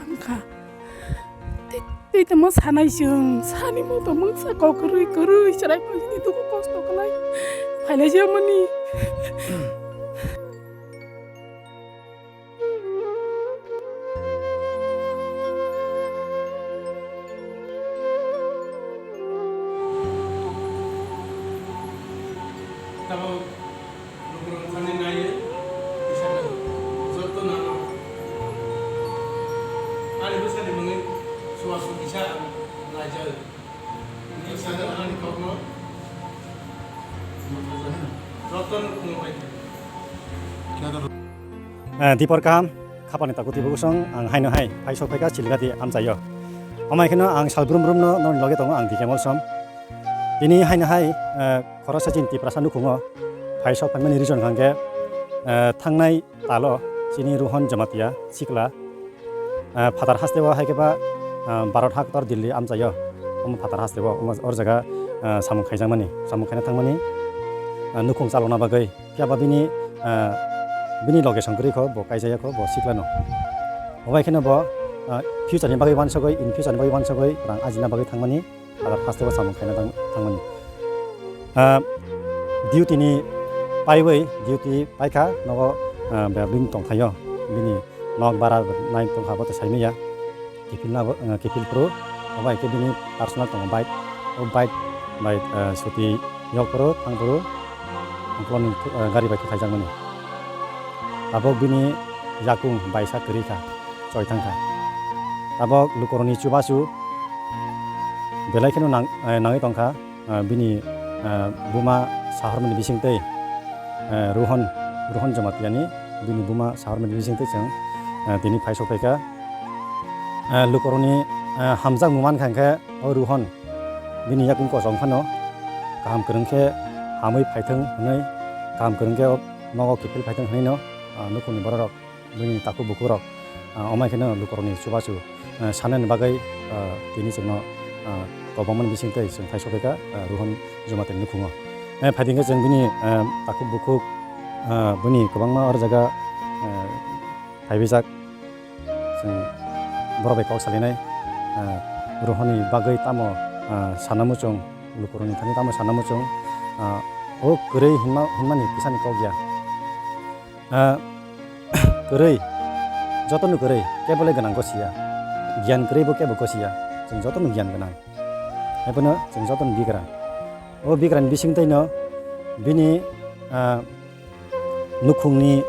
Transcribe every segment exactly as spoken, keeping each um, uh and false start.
Wngkha. Tei, tei tamo sanai chwng, sani mo tamo sa kok kwrwi kwrwi chwrai phaisini duku kosto khlai. Phailai jemani. Tamo Lukurok thani naiwi kisa joto nano. Ani bwsani mungwi suasu kisa ang laijao. Ni sana ani kokno joto no khumui pai. Eh, dipor kaham, khapani takuti bugusong ang haino hai phai sok phaikha Chilgati amchaio. Amai kheno ang salbrum brumno noni loge tongo ang Dikemol Som. Tini haino hai, eh, khoroksa chini Tiprasa nukhungo phai sok phaimani reason hwnkhe, eh, thangnai talo chini Rohon Jamatia sikla, eh, phatar hasteo hai khe ba, eh, Bharat ha kotor Delhi amchaio. Omo phatar hasteo, omo or jaga, eh, samung khaijakmani, samung khaina thangmani, eh, nukhung chalokna bagwi. Phiya ba bini, ah, bini location kwrwi kho, bo kaijaya kho, bo siklano. Obai kheno bo, ah, future ni bagwi uansugwi, in future ni bagwi uansugwi rang ajina bagwi thangmani, aro hasteo samung khaina thang-, thangmani. Ah, duty ni paiwi, duty paikha, nogo, ah, be bini tongthaio, bini nok bara nai tongkha, bo to saimanya. Kiphil nabo, eh, kiphil phuru, obo hai khe bini personal tongo bike. O bike bai, eh, suti yok phuru, thang phuru, ukloni, eh, gari bai khe khaijakmani. Tabok bini yakung baisa kwrwi kha, choi thang kha. Tabok lukurokni chubachu belai kheno nang-, eh, nangwi tongkha. Ah, bini, ah, buma sahormani bisingtwi, ah, Rohon, Rohon Jamatiani bini buma sahormani bisingtwi chwng, ah, tini phai sokphaikha. Ah, lukurokni, ah, hamjakmung mankha hwnkhe o Rohon bini yakung kochong phano kaham kwrwng khe hamwi phaithwng hwnwi, kaham kwrwng khe o nogo kiphil phaithwng hwnwino, ah, nukhungni bororok. Bini takhuk bukhuk rok, ah, omai kheno lukurokni chubachu, ah, sanani bagwi, ah, tini chwngno, ah, kobangmani bisingtwi chwng phai sokphaikha, ah, Rohon Jamatia nukhungo. Eh, phaidi hwnkhe chwng bini, ah, takhuk bukhuk, ah, bini kwbangma oro jaga, ah, phaibijak. Chwng borok bai kok salinai, ah, Rohonni bagwi tamo, ah, sana muchung, lukurokni thani tamo sana muchung, ah, o kwrwi hinma, hinmani kisani kok ya. Ah, kwrwi, jotono kwrwi, kebo le gwnang gosia. Giyan kwrwi bo kebo gosia. Chwng jotono giyan gwnang. Haiphano chwng jotono bigra. O bigrani bisingtwino bini, ah, nukhungni,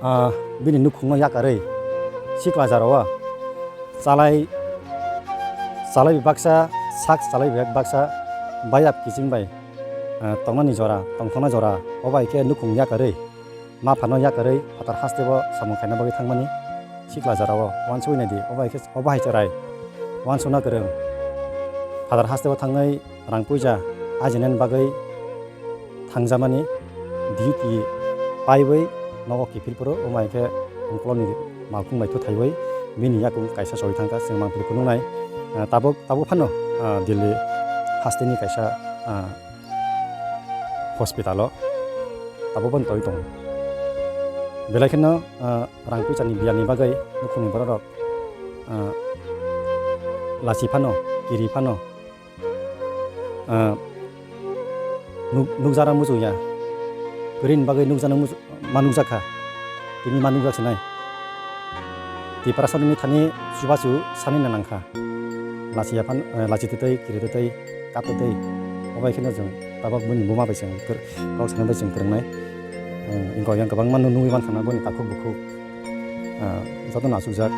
ah, bini nukhungno yakarwi sikla jora o chalai, chalai baksa, sak chalai baksa bayap kiching bai, ah, tongnani jora, tongthokna jora, o bai khe nukhung yakarwi. Ma phano yakarwi phatar hasteo samung khaina bagwi thangmani sikla jorao uansugwi naidi, obo hai khe, obo hai chwrai uansukna kwrwng. Phatar hasteo thangwi rang puija ajinani bagwi thangjamani duty paiwi nogo kiphil phuru, omo hai khe ukolni malkhung bai thuthaiwi bini yakung kaisa choli thangkha, chwng mangpili phunuknai. Ah, tabuk, tabuk phano, ah, Delhi hasteni kaisa, ah, hospital o tabuk bo tongwi tongo. Belai kheno, ah, rang puisani biyani bagwi nukhungni bororok, ah, lachi phano, kiri phano, ah, nuk-, nukjana muchungya. Kwrwini bagwi nukjana muchung-, ma nukjakha. Tini ma nukjak sinai. Tiprasani thani chubachu sanina nangkha. Lachi yaphan, eh, lachi twtwi, kiri twtwi, kap twtwi. Obo hai kheno chwng tabok bini buma bai chwng kwr-, kok sana bai chwng kwrwngnai. Eh, wngkha yang kwbangma nw-, nugwi mankha na boni takhuk bukhuk. Eh, jotono achukjak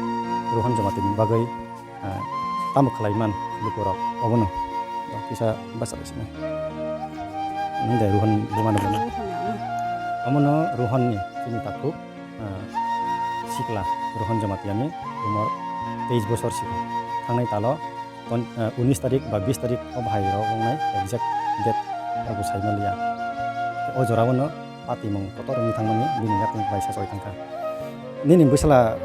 Rohon Jamatia ni bagwi, eh, tamo khlai man lukurok obono. Kisa basa bai sinai. Nung de Rohon buma no bono. Omono Rohon ni chini takhuk. Ah, sikla Rohon Jamatia ni umor teis bosor siko. Thangnai talo ton-, ah, unis tarik ba bis tarik o bahai rok wngnai exact date rok bo sai manliya. O jora o no patimung kotor wngwi thangmani bini yakung bai sa choi thangkha. Nini bwsala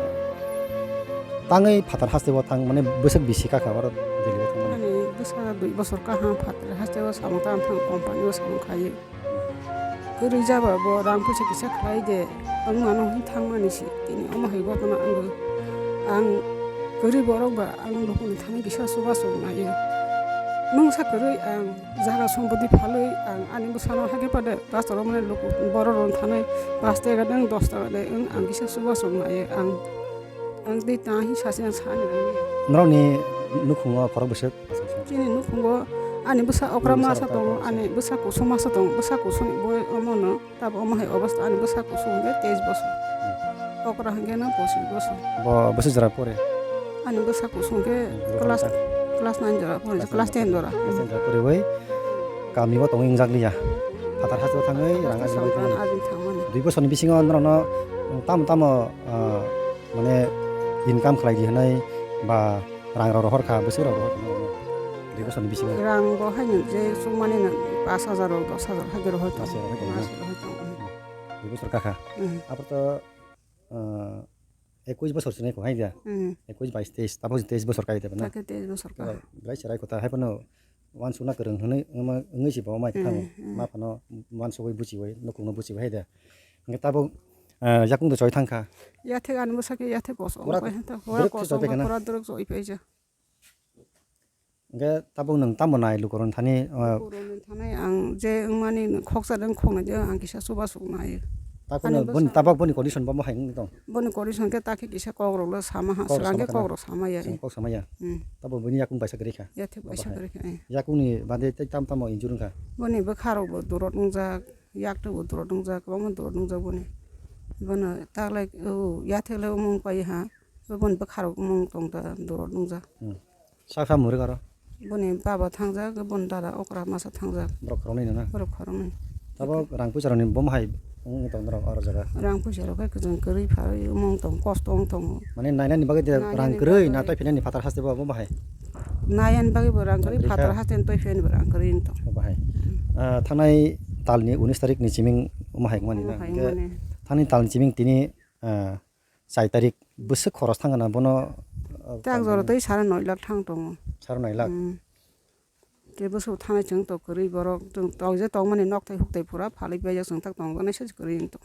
tangwi phatar hasteo thang, mane bwswk bisi kakha oro Delhi o thangmani. Ani bwsa dui bosor kaham phatar hasteo samung tang thang company o samung khai. Kwrwi jaba bo rang puisa kisa khlai de, wng mano hwn thangmani se, tini omo hai ghotona wngwi. Ang Kwrwi borok ba ang luku ni thani kisa chubachu nai. Mungsa kwrwi ang jaga sompoti phalwi ang ani bwsano hake pade pastor rok mane luku borok rok thani pash taka de wng dos taka de wng ang kisa chubachu nai ang. Ang tei ta hi sasi ang sani. Norokni nukhungo khorok bwswk? Chini nukhungo ani bwsa okra masa tongo, ani bwsa kusu masa tongo, bwsa kusuni boi omono. Tabuk omo hai obosta ani bwsa kusung hwnkhe teis bosor. Hmm. Okra hwnkhe no pochish bosor. Bo bwswk jora pore? Ani bwsa kusung khe class, class nine jora pore, class ten jora. Class ten jora poriwi kami o tongwi wngjak liya. Phatar haste o thangwi rang ajinwi thangmani. Dui bosor ni bisingo norokno tamo tamo, ah, mane income khlai di hwnwi ba rang rok rohor kha, bwswk rok rohor kha norokno dui bosor ni bisingo? Rang bo haino je chukmani no pash hajar rok, dos hajar hai rohor tongo. Pash hajar rohor tongo. Pash hajar rohor tongo. Dui bosor kha kha. Hmm. Apor to, ah, ekush bosor se nai kho hai da. Hmm. Ekush, bais, teis, tabuk teis bosor kai da na? Tabuk teis bosor ka. Belai cherai kho ta, hai phano uansukna kwrwng hwnwi wngma, wngwi se bo mai kwthango. Hmm, hmm. Ma phano uansugwi buchiwi, nukhungno buchiwi hai da. Hwnkhe tabuk, ah, yakung do choi thang kha. Yathek ani bwsa khe yathek kosom. Pura pai hanta, pura dorok kosom, choi pai kha na? Pura dorok choi pai ja. Hwnkhe tabuk nwng tamo nai lukurokni thani, ah, lukurokni thani ang je wngmani khoksa de wng khoknai de ang kisa chubachu nai. Ani bwsa tabuk boni condition bo mohai wng tong? Boni condition khe takhe kisa kokrok le sama ha, swrang khe kokrok sama ya. Kok sama ya. Hmm. Tabuk bini yakung baisa kwrwi kha. Yathek baisa kwrwi kha, eh. Yakungni bade tei tamo tamo injure wng kha? Boni bwkha rok bo durot wngjak, yak rok bo durot wngjak, kwbangma durot wngjak boni. Bono taklai, o, yathek le omo wng pai ha. Boni bwkha rok omo wng tong ta durot wngjak. Hmm. Sakha mwrwk aro? Boni baba thangjak, boni dada okra masa thangjak. Borok khoroknwi no na? Borok khoroknwi. Tabuk rang puisa rokni bo mohai wng tong norok oro jaga? Rang puisa rok khe kwchwng kwrwi pharwi wng tong, kosto wng tongo. Mane nainani bagwi de rang kwrwi na twi phinani phatar haste bo, bo bahai? Nainani bagwi bo rang kwrwi, phatar haste twi phinani bo rang kwrwi wng tong. Bo bahai. Hmm. Ah, thangnai talni unis tarik ni chiming omo hai wngmani na? Omo hai wngmani. Thani talni chiming tini, ah, chai tarik bwswk khoros thang gana bono, ah, tak jora tei sare noi lakh thang tongo. Sare noi lakh? Hmm. Tei bwswk thanai chwng to kwrwi borok, chwng tong je tongmani nok tai huk tai pura phalwi paijak chwng tak tong jani se kwrwi wng tong.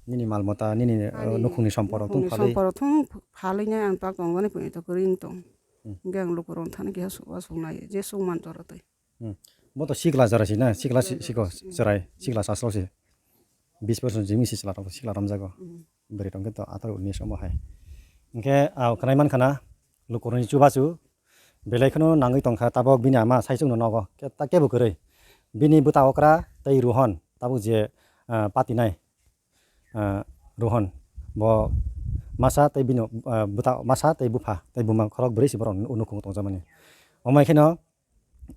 Nini mal mata, nini, ah, nukhungni somporo thung phalwi? Somporo thung phalwi nai ang tak tong jani kwrwi to kwrwi wng tong. Hmm. Hwnkhe ang lukurok thani keha suka suknai je sukman jora tei. Hmm. Bo to sikla jora si na, sikla si, siko cherai, sikla saslo si. Bis bosor jimi si chwla rok, sikla romjago. Hmm. Bwrwi tongkhe to atharo unis omo hai. Hwnkhe, ah, khwnai mankha na, lukurokni chubachu belai kheno nangwi tongkha, tabok bini ama saichungno nogo, khe ta kebo kwrwi. Bini bwta okra tei Rohon, tabuk je, ah, patinai, ah, Rohon, bo masa tei bini, ah, bwta masa tei bupha tei buma khorok bwrwi se borok nukhungo tongjakmani. Omo hai kheno,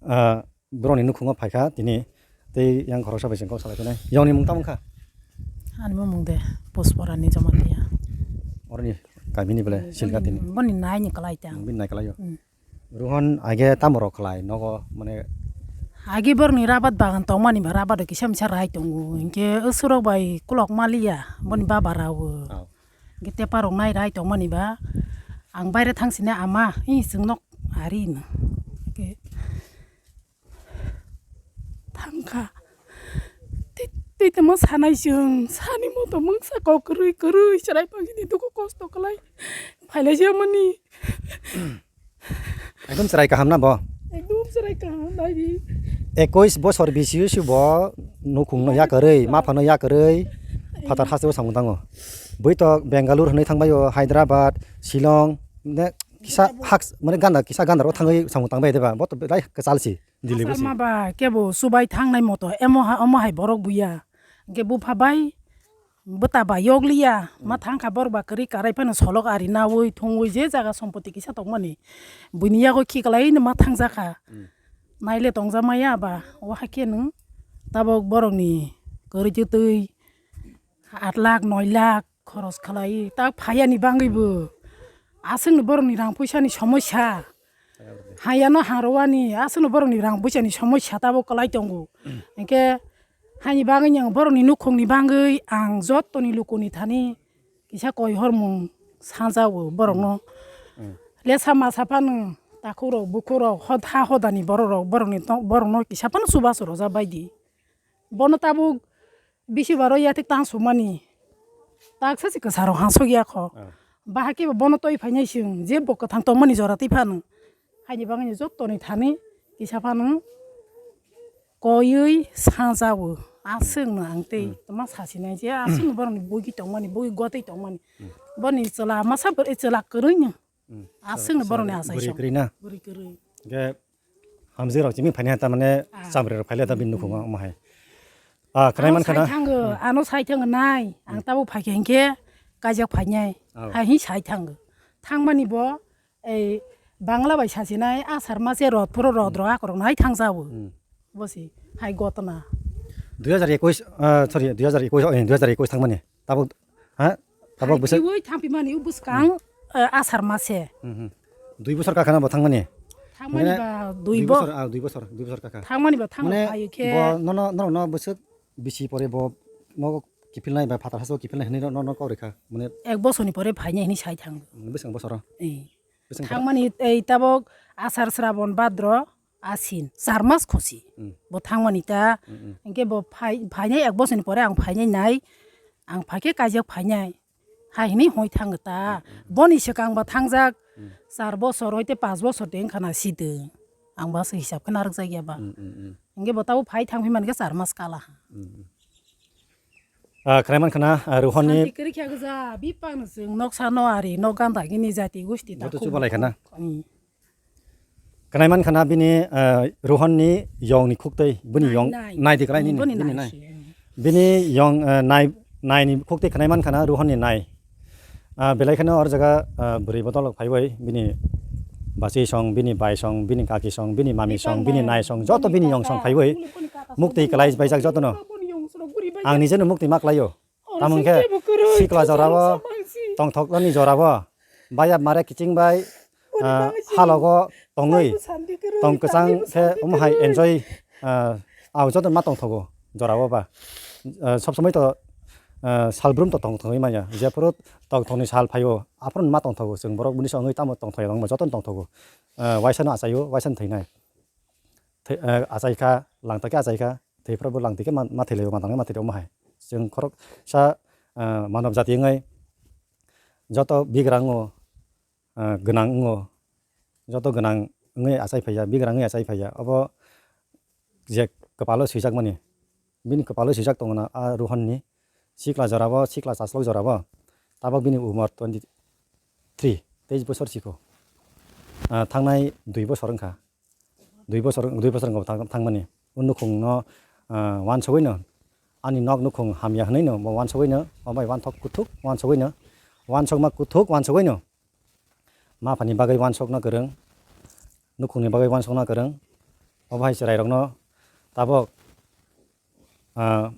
ah, borokni nukhungo phaikha tini tei yang khoroksa bai chwng kok salai phainai. Yongni mung tamo wngkha? Ani mung de Puspora ni Jamatia. Oroni kamini bole silka tini. Boni nai ni kwlai tang. Bini nai kwlaio. Hmm. Rohon age tamo rok khlai nogo mane? Age borokni rabat bagan tongmani ba rabat kisa misa rai tongo. Hinkhe usurok bai kulok maliya boni baba rawo. Oh. Hingke tepa rok nai rai tongmani ba, ang baire thang sini ama, "Ih, chwng nok ari," hino. Hingke thangkha. Tei, tei tamo sanai chwng, sani moto mungsa kok kwrwi, kwrwi chwrai pangini dugo kosto kwlai. Phailai se mani. Ekdom chwrai kaham na bo? Ekdom chwrai kaham, naidi. Ekush bosor bisi se bo nukhungno yakarwi, maphano yakarwi, phatar hasteo samung tango. Bui to Bengaluru hwnwi thangbaio, Hyderabad, Shillong, ne kisa hak, mane ganda, kisa ganda ro thangwi samung tangbai de ba, bo to belai kwchal si, Delhi bo si. Kwchal ma ba, kebo chubai thangnai moto, emo ha, omo hai borok buya. Hingke bupha bai, bwta ba yokliya, ma thangkha borok ba kwrwi karai phano solok ari nawi thungwi je jaga sompoti kisa tongmani. Buini yago khiklai no ma thangjakha. Hmm. Naile tongjakmaya ba, o hakhe no tabok borokni kwrwi twi twi aat lakh, noi lakh khoros khlai, tak phayani bangwi bo. Aswkno borokni rang puisani somosya. Hayano harwani, aswkno borokni rang puisani somosya tabok kwlai tongo. Hinkhe Haini bagwi ang borokni nukhungni bagwi ang jottoni lukuni thani kisa koi hormung sanjago borokno. Hmm. Lesa masa phano takhukrok bukhukrok hod-, ha hodani borokrok borokni to-, borokno kisa phano chubachu rwjak baidi. Bono tabuk bisi baro yathek tang sumani. Taksa se kwcharo hansok ya kho. Ah. Bahai khe bo bono twi phainai chwng, je bo kwthang tongmani jora twi phano. Haini bagwino jottoni thani kisa phano koiwi sajago. Aswkno ang tei Hmm. tongma sasinai je aswkno borokni bugwi tongmani, bugwi gotwi tongmani. Hmm. Boni chwla masa bwrwi chwla kwrwino. Hmm. Aswkno Chwla borokni bwrwi asai kwrwi na? Bwrwi kwrwi. Ge Hamjwk rok chimi phaini ha, tamane Ah. chamri rok phaile da bini nukhungo omo hai. Ah, khwnai Ano man khana. Sai thango, Hmm. ano sai thango nai. Ang Hmm. tabo phaikhe hinkhe kaijak phainai. Oh. Hai hin sai thango. Thangmani bo ei Bangla bai sasinai asar mase rot phoro rot Hmm. rok akorok nai thangjago. Hmm. Bosi hai gotna. Dui hajar ekush, ah, sorry, dui hajar ekush, oh, dui hajar ekush thangmani. Tabuk, ha? Tabuk Hai bwswk? Kiwi thangpimani o bwskang, Hmm. eh, asar mase. Hmm, hmm. Dui bosor kakhana bo thangmani? Thangmani Mane ba dui dui bo- bosor, ah, dui bosor, dui bosor kakha. Thangmani ba thangma Mane phaio khe. Bo nono, nono, no bwswk bisi pore bo nogo kiphilnai ba phatar haso kiphilnai hinwi no, no, no kok rikha. Mane Ek bosorni pore phainai hinwi sai thango. Hmm, bwswk bosoro? Eh. Bwswk bosoro? Thangmani ei tabok asar srabon bhadro. Asin, char mas khosi. Hmm. Bo thangmani ta, Hmm, hmm. Hinkhe bo phai-, phainai ek bosorni pore ang phainai nai, ang phaikhe kaijak phainai, hai hinwi hoi thango ta. Hmm, hmm. Boni swkang bo thangjak, Hmm. char bosor hoite panch bosor de wngkha na sidwng. Ang bo aswk hisab khe narwkjak ya ba. Hmm, hmm, hmm. Hinkhe bo tabuk phai thang phi mankhe char mas kala. Hmm, hmm. Ah, khwnai mankha na, ah, Rohonni Santi kwrwi khe gwja, bipang no chwng noksa no ari, nok ganda gini jati gusti Bo to ta chubalai khana. Hmm. Khwnai man khana bini, eh, Rohonni yong ni khuktwi, bini yong Nai, nai. Nai di kwlai nini, Boni bini nai nai. si, mm. Bini yong, eh, nai, nai ni khuktwi khwnai man khana Rohonni nai. Ah, belai kheno or jaga, ah, bwrwi bodol phaiwi bini bachwi song, bini bai song, bini kaki song, bini mami song, bini nai song, joto bini yong song phaiwi mukti kwlai baijak jotono. Ang nijeno mukti ma kwlaio. Tamung khe sikla jorao, tongthoknani jorao, baya mare kiching bai, ah, halogo tongwi, tong kwchang khe omo hai enjoy, ah, au joto ma tongthogo jorao ba. Ah, sob somoi to, ah, salbrum to tongthogwi manya. Jephuru tongthokni sal phaio, aphuru ma tongthogo. Chwng borok bini songwi tamo tongthokya tongma joto tongthogo. Ah, waisa no achaio, waisa no thwinai. Thwi, eh, achai kha, langta khe achai kha, thwiphru bo langtwi khe ma, ma thwilaio, ma tangwi ma thwilaio, omo hai. Chwng khoroksa, eh, manob jati wngwi joto bigrang wngo, eh, gwnang wngo, joto gwnang wngwi achai phaiya, bigrang wngwi achai phaiya. Obo je kwpalo swijakmani, bini kwpalo swijak tongo na a Rohon ni sikla jorabo, sikla chaslok jorabo. Tabok bini umor twenty three, teis bosor siko. Ah, thangnai dui bosor wngkha. Dui bosor, dui bosor wngkha bo thang-, thangmani. O nukhungno, ah, uansugwino, ani nok nukhung hamya hwnwino bo uansugwino, omo bai uanthok kuthuk uansugwino, uansukma kuthuk uansugwino. Ma phani bagwi uansukna kwrwng, nukhungni bagwi uansukna kwrwng. Obo hai chwrairokno tabok, ah,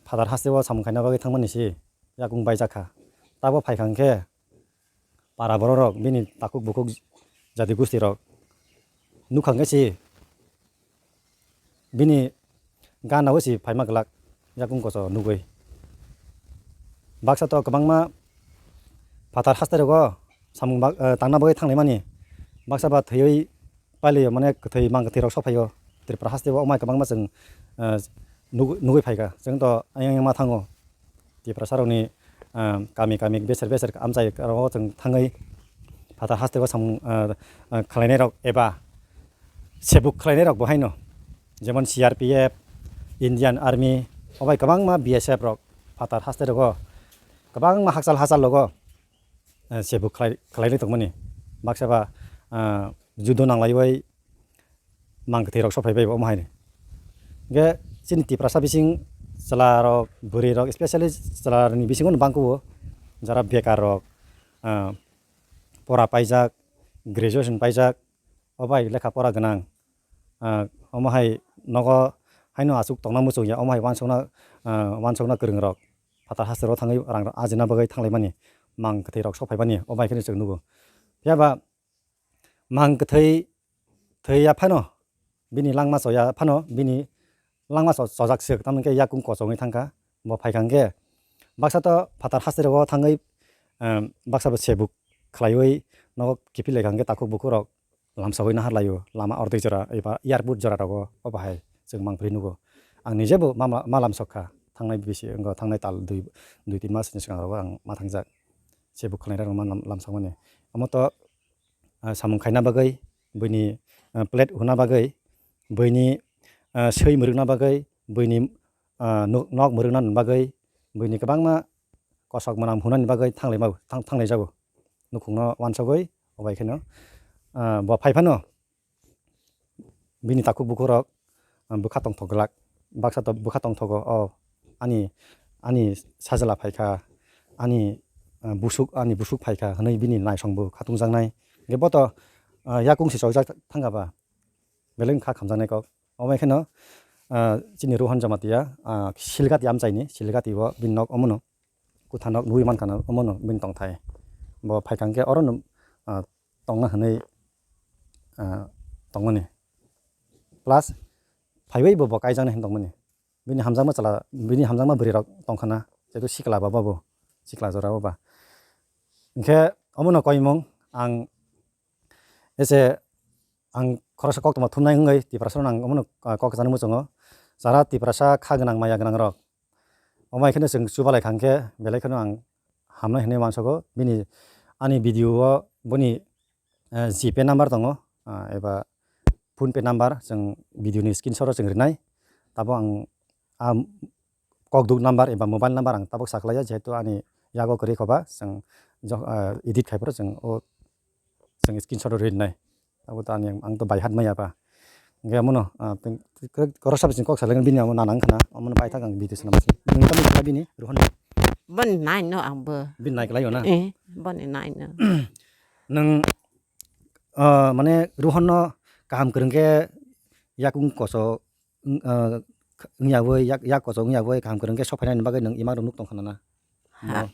phatar hasteo samung khaina bagwi thangmani se yakung baijak kha. Tabok phaikha hwnkhe, para borok rok, bini takhuk bukhuk jadi gusti rok nukha hwnkhe se bini gana o se phaima glak yakung koso nugwi. Baksa to kwbangma phatar haste rogo samung bak-, eh, tangna bagwi thanglaimani, baksa ba thwiwi pailio, mane kwthwi mang kwthwi rok sok phaio Tripura haste o, omai kwbangma chwng, eh, nugwi, nugwi phaikha. Chwng to ayang ayang ma thango Tiprasa rokni, eh, kami kami beser beser amchai rok chwng thangwi phatar haste o samung, eh, eh, khlainai rok eba sebuk khlainai rok bo haino, jemon C R P F, Indian Army, obai kwbangma B S F rok phatar haste rogo kwbangma hakchal hachal rogo, eh, sebuk khlai, khlainai tongmani. Baksa ba, eh, judo nanglaiwi mang kwthwi rok sok phaibai bo omo haino. Hwnkhe chini Tiprasa bising chwla rok, bwrwi rok, specially chwla ni bisingo no bangkho o, jara bekar rok, ah, pora paijak, graduation paijak, obai lekha pora gwnang, ah, omo hai nogo haino aswk tongna muchung ya, omo hai uansukna, ah, uansukna kwrwng rok phatar haste ro thangwi rang ajina bagwi thanglaimani, mang kwthwi rok sok phaimani, obai khe chwng nugo. Phiya ba mang kwthwi thwi ya phano, bini langma cho ya phano, bini langma cho chojak swk, tamni khe yakung kochok wngwi thangkha. Bo phaikha hwnkhe baksa to phatar haste rogo thangwi, em, baksa bo sebuk khlaiwi nogo kiphil laikha hwnkhe takhuk bukhuk rok lamsogwi nahar laio, lama ordek jora eba airport jora rogo, obo hai chwng mang phri nugo. Ang nije bo ma, ma, ma lamsok kha, thangnai bisi wngkha, thangnai tal dui, dui tin mas ni swkang rogo ang ma thangjak. se bwkhanai rok lam-, lamsokmani. Omo to, ah, samung khaina bagwi, buini, ah, plate huna bagwi, buini, ah, swi mwrwkna bagwi, buini, ah, nok, nok mwrwkna bagwi, buini kwbangma kosok mwnam hunani bagwi thanglai ma-, thang-, thanglai jago. Nukhungno uansugwi, obai kheno, ah, bo phai phano, bini takhuk bukhuk rok, ah, bwkha tongthok glak. Baksa to bwkha tongthogo, "O ani, ani sajla phaikha, ani, ah, busuk, ani busuk phaikha," hwnwi bini naisong bo khatungjaknai. Hwnkhe bo to, ah, yakung se chokjak thangkha ba, belai wngkha khamjaknai kok. Omo kheno, ah, chini Rohan Jamatia, ah, Silgati amchaini, Silgati o bini nok omono. Kwthanok nugwi mankha na omono bini tongthai. Bo phaikha hwnkhe orono, ah, tongna hwnwi, ah, tongmani. Plus phaiwi bo, bo kaijaknai hwn tongmani. Bini hamjakma chwla, bini hamjakma bwrwirok tongkha na, jehetu sikla ba, ba bo, sikla jora bo ba. Hwnkhe omono koimung ang Ese ang khoroksa koktwma thumnai wngwi Tiprasarokno ang omono, ah, kok kwchangno muchungo. Chara Tiprasa kha gwnang maya gwnangrok. Omo hai kheno chwng chubalai kha hwnkhe belai kheno ang hamnai hwnwi uansugo. Bini ani video o boni, eh, GPay number tongo, ah, eba PhonePe number chwng video ni screenshot o chwng rinai. Tabo ang, ah, kokduk number eba mobile number ang tabuk sakhlaiya, jehetu ani yago kwrwi khoba, chwng jo-, ah, edit khai phuru chwng o chwng screenshot rwi rwnai. Abo to ani ang, ang to bai hat maya ba. Hwnkhe amono, ah, teng-, teng-, koroksa bising kok salai bini amo nana wngkha na, amono bai thak ang video swnam sini. Nwng tamo kha bini, Rohon? Boni nai no ang bo. Bini nai kwlai o na? Eh, boni nai no. Nwng, ah, mane Rohon no kaham kwrwng khe yakung koso wng, ah, wngya bai, yak, yak kochok wngya bai, kaham kwrwng khe sok phainani bagwi nwng imang rok nuk tong khana na? Ha. Bo-,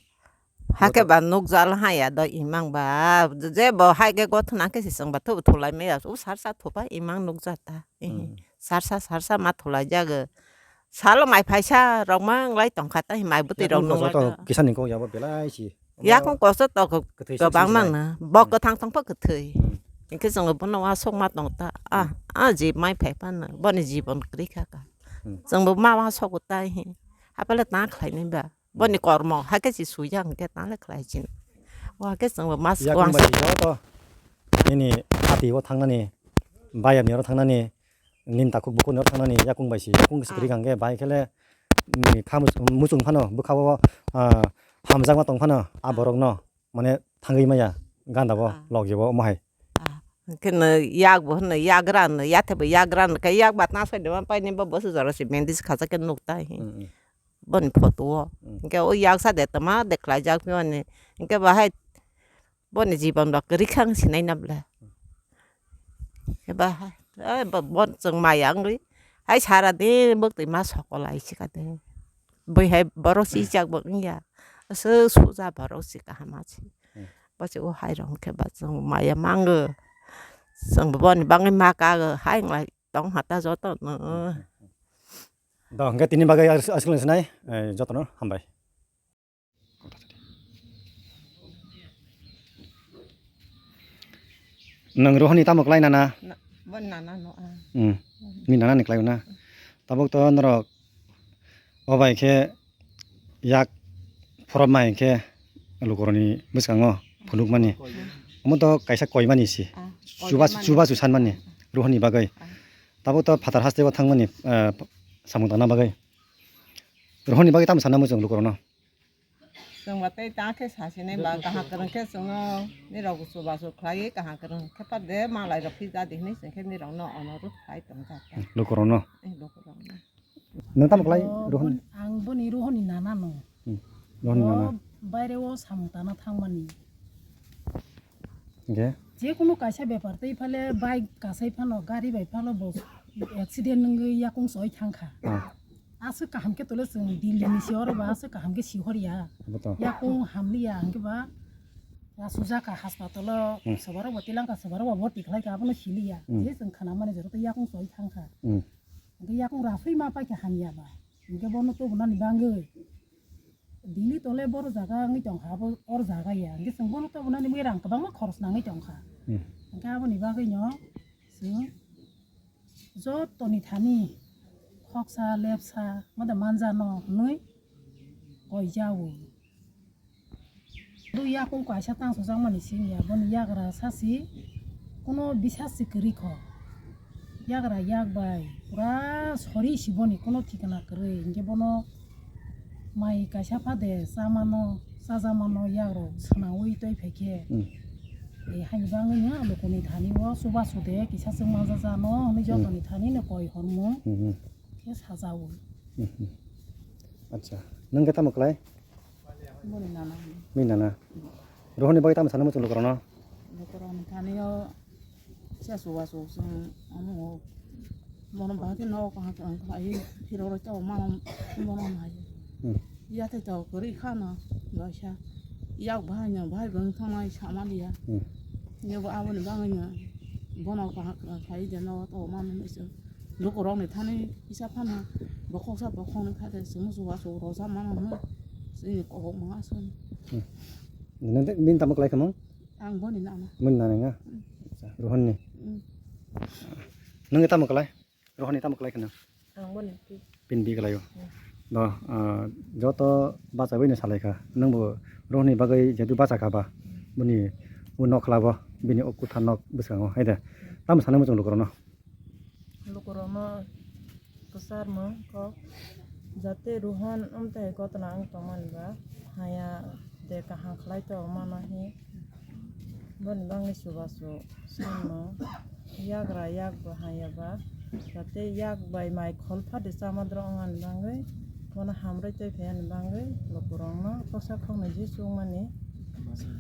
hakhe bo to ba nukjal haya do imang ba, je bo hai khe gothna khe se chwng ba thu-, thulai maya, u sar sa thupa imang nukjata. Hmm. Sar sa, sar sa ma thulai jago. Salo mai phaisa rok ma wng lai tong kha, tei mai bwtwi rok nung lai to. Yakung koso to kisani kok ya bo belai si. Yakung koso to kwbang mang na. Bo kwthang tong pha kwthwi. Hmm. Hwnkhe chwng bono uansuk ma tong ta. Ah, ah, ji mai phai phano. Boni jibon kwrwi kha ka. Hmm. Chwng bo ma uansuk tai hi. Apale ta khlai nai ba. Boni kormo, hakhe si suya hwnkhe ta le khlai chin. O hakhe chwng bo ma uansuk. Yakung bai si joto. Nini ati o thangnani, bayam ni oro thangnani, nini takhuk bukhuk ni oro thangnani, yakung bai si. Yakung kwrwi kha hwnkhe bai khe le, nini kha mus-, muchung phano, bwkha o, ah, hamjakma tong phano, a borok no. Mane thangwi maya ganda bo log jabo omo hai. Ah, hwnkhe no yak bo hwnno, yagra hwnno, yathebo yagra hwnno, khe yak ba ta soi de ma paini bo bosi jora si bandage khajak khe nuk ta hi. Hmm, hmm. Boni photo o. Hmm. Hwnkhe o yak sa de tama de khlai jak phi mani. Hwnkhe bahai boni jibon ba kwrwi kha wng sinai na bwle. Khe bahai, eh, bo, bo chwng maya wngwi. Hai sara din bwktwi ma sokolai si ka de. Bui hai borok si jak bo wngya. Aswk suja borok si kaham si. Hmm. Bo se o hai rok khe ba chwng maya mango. Chwng bo boni bagwi ma kago hai wng lai tong ha ta joto no. Hmm, hmm, hmm. Do hwnkhe tini bagwi as-, aswk sinai, eh, jotono hambai. Nwng Rohoni tamo klai nana? Na, bo nana no, ah. Hmm. Ni nana ni klai na. Tabuk to norok obai khe yak phorop mai khe lukuroni bwskango phunuk mani. Omo to kaisa koi mani si. Ah, chuba, koi mani. Chuba chu san mani. Rohoni bagwi. Ah. Tabuk to phatar haste o thang mani, ah, samung tangna bagwi. Rohoni bagwi tamo sana muchung lukurokno? Chwng ba tei ta khe sa sinai ba kaham kwrwng khe chwng o nirok chubachu khlaiwi kaham kwrwng khe pa de malai rok phi ja di hinwi chwng khe nirok no onurudh khlai tong jak. Lukurok no? Eh, lukurok no. Nwng tamo khlai, oh, Rohon? Bon-, ang boni Rohon ni nana no. Hmm. Rohon ni nana. Bo baire o samung tana thangmani. Hingke? Jekunu kaisa bepar tei phale bike kasai phano, gari bai phano bo accident wngwi yakung choi thangkha. Ah. Aswk kaham khe tole chwng Delhi ni si oro ba aswk kaham khe si hor ya. Abo to. Yakung hamli ya hingke ba asujak ka hospital o. Hmm. Soborok bo tilangka, soborok bo boti khlai ka, abono sili ya. Hmm. Je chwng khana mani jora tei yakung choi thangkha. Hmm. Hingke yakung rafui ma pai khe hamya ba. Hingke bono tobonani bangwi. Delhi tole boro jaga wngwi tongkha, abo or jaga ya. Hingke chwng bono tobonani bagwi rang kwbangma khoros nangwi tongkha. Hmm. Hingke aboni bagwino chwng jotoni thani khoksa lepsa mada manjano hwnwi koijao. Bo yakung kaisa tang sujak mani sing ya, boni yagra sasi kuno bisas se kwrwi kho. Yagra yak bai pura sori si boni kuno thikana kwrwi, hinkhe bono mai kaisa phade chamano, chajamano yagrok swnaui twi phaikhe. Hmm. E haini bangwi no lukuni thani o chubachu de kisa chwng manjajano hwnwi Hmm. jotoni thani no koi hormung Hmm, hmm. khe sajao. Hmm, hmm. Acha, nwng khe tamo khlai? Boni nana. Nini nana. Rohoni bagwi tamo sana muchung lukurokno? Lukurokni thani o se chubachu chwng omo o. Bono bahai khe nogo kaham kaham khlai phirok rw tei mano bono hai. Hmm. Yathai tok kwrwi kha no kaisa. Yak bahai no bahai bo wng thangmani sama liya. Hmm. Yabo aboni bagwi no bono kaham kaham khlai de nogo tei mano mese. Lukurokni thani kisa phano bokhoksa bokhoknwi kha de chwng chubachu rwjak mano hwnwi chini kok ma aswk. Hmm. Nini tamo khlai kha mung? Ang boni nana. Boni nana nga? Hmm. Acha, Rohonni. Hmm. Nwng tamo khlai? Rohonni tamo khlai kha nwng? Ang boni pi. Bini pi khlai o. Hmm. Do, ah, joto bachaiwi no salai kha. Nwng bo Rohonni bagwi jehetu bacha kha ba, boni o nok khla bo, bini o kwtha nok bwskango, hai da. Tamo sanai muchung lukurokno? Lukurokno kwcharmung kok, jate Rohon amtwi hai gotna wng tongmani ba, haya de kaham khlai tongmano hi, boni bagwi chubachu sanmung, yagra yak bo haya ba, jate yak bai mai khol phade chamadrok wngmani bagwi, bono hamrwi twi phaiyani bagwi lukurokno koksa koknwi je chukmani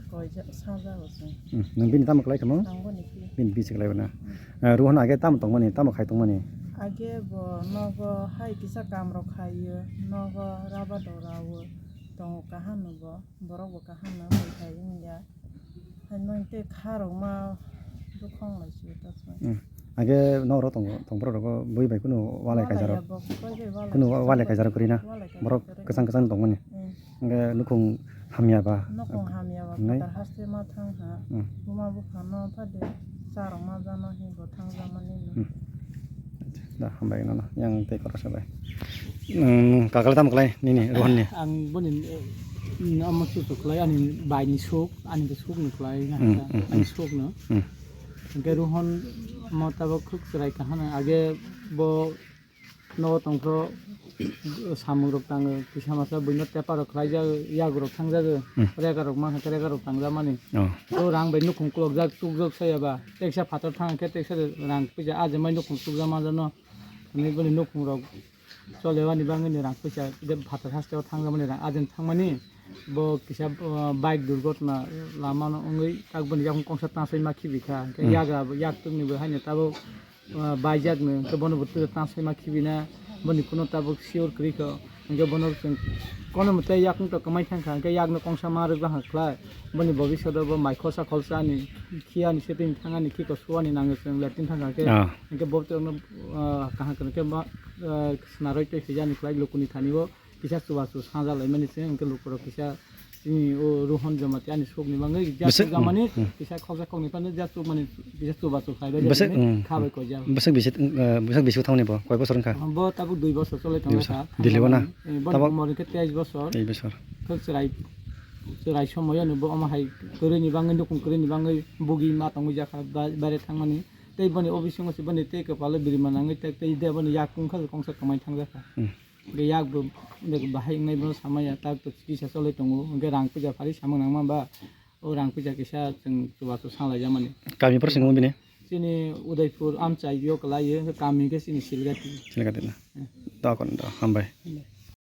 koijak sajago chwng. Hmm, nwng bini tamo khlai kha mung? Ang boni pi. Bini pi se khlai o na? Hmm. Eh, Rohon age tamo tongmani, tamo khai tongmani? Age bo nogo hai kisa kamrok khaio, nogo raba dora o tongo kaham no bo, borok bo kaham no mai khai wngya. Hai nwng tei kha rok ma bukhong lai sio ta chwng. Hmm. Age nok ro tongo, tong borok rogo bui bai kunu walai kaijak rok. Walai ya bo, koi bai walai kunu wa-, kaijak walai rok. Kaijak rok kwrwi na. Walai kaijak rok kwrwi. Borok kwchang kwchang tongmani. Hmm. Hingke nukhung hamya ba. Nukhung hamya ba, nai? Phatar haste ma thang ha. Hmm. Buma bupha no phade charok ma jano hi bo thang jamani no. Hmm. Da, hambai nono, yang tei koro sabai. Hmm, kakale tamo khlai nini, Rohon ni? Ang boni, eh, amo chuchu khlai, ani bai ni suk, ani ke suk no khlai na, Hmm, hmm, ani hmm. Suk no. Hmm. Hingke Rohon mo tabok khuk chwrai kaham, age bo nogo tongphro samung rok tango, kisa masa buino tepa rok khlai jago, yago rok thang jago, Hmm. Rega rok ma khe rega rok tang jamani. Oh. O rang bai nukhung kulok jak tuk jak saya ba, teksa phatar thang khe teksa rang puja aje mai nukhung tuk jak ma jano. Ani boni nukhung rok chole wani bangwi ni rang puja de phatar haste o thang jamani rang ajen thang mani. Bo kisa, uh, bike durgotna lama no wngwi tak boni yakung kongsa tansoi ma khibi kha. Hingke Hmm. Yagra bo yak tuk ni bo haino tabok, uh, baijak no, hingke bono bo tura tansoi ma khibi na, boni kuno tabok sure kwrwi kha. Hingke bono chwng kono mwtai yakung to kwmai thang kha, hingke yak no kongsa ma rwk bang kha khlai. Boni bobiswt o bo mai khosa kholsa ani, khiyani setting thangani, khiko suwani nango chwng latrine thang kha khe. Ah. Hingke bo tok no, uh, kaham kwrwng khe ma, uh, swnaroi tei swijani khlai lukuni thani o. Kisa chubachu saja laimani se, hingke lukurok kisa chini o Rohon Jamatia ni sukni bagwi ja Bwswk, chukjamani, hmm, hmm. Kisa khoksa khokni phano ja chukmani, kisa chubachu khlaibai Bwswk, jani hmm, khabai hmm. Koijak. Bwswk bisi, uh, bwswk bisi thangni bo, koi bosor wngkha? Bo tabuk dui bosor cholai Dui tongkha. Bosor. Delhi o na? Eh, bo Tabuk? Umor hingke teis bosor. Teis bosor. Khe chwrai, chwrai somoyano bo omo hai kwrwini bagwi, nukhung kwrwini bagwi bugi ma tongwi jakha ba-, baire thangmani. Tei boni o bisingo se boni tei kwpalo birima nangwi tei, tei de boni yak kungkha kongsa kwmai thangjakha. Hmm. Hingke yak bo, hingke bahai wngnai bono samaya, tak to chikisa choloi tongo, hingke rang puja phari samung nangma ba, o rang puja kisa chwng chubachu sanglai jamani. Kami phar singo bini? Chini Udaipur amchai yo kwlai yo, hingke kami hingke chini Silgati. Silgati na. Hmm. Dokon do, hambai. Hmm.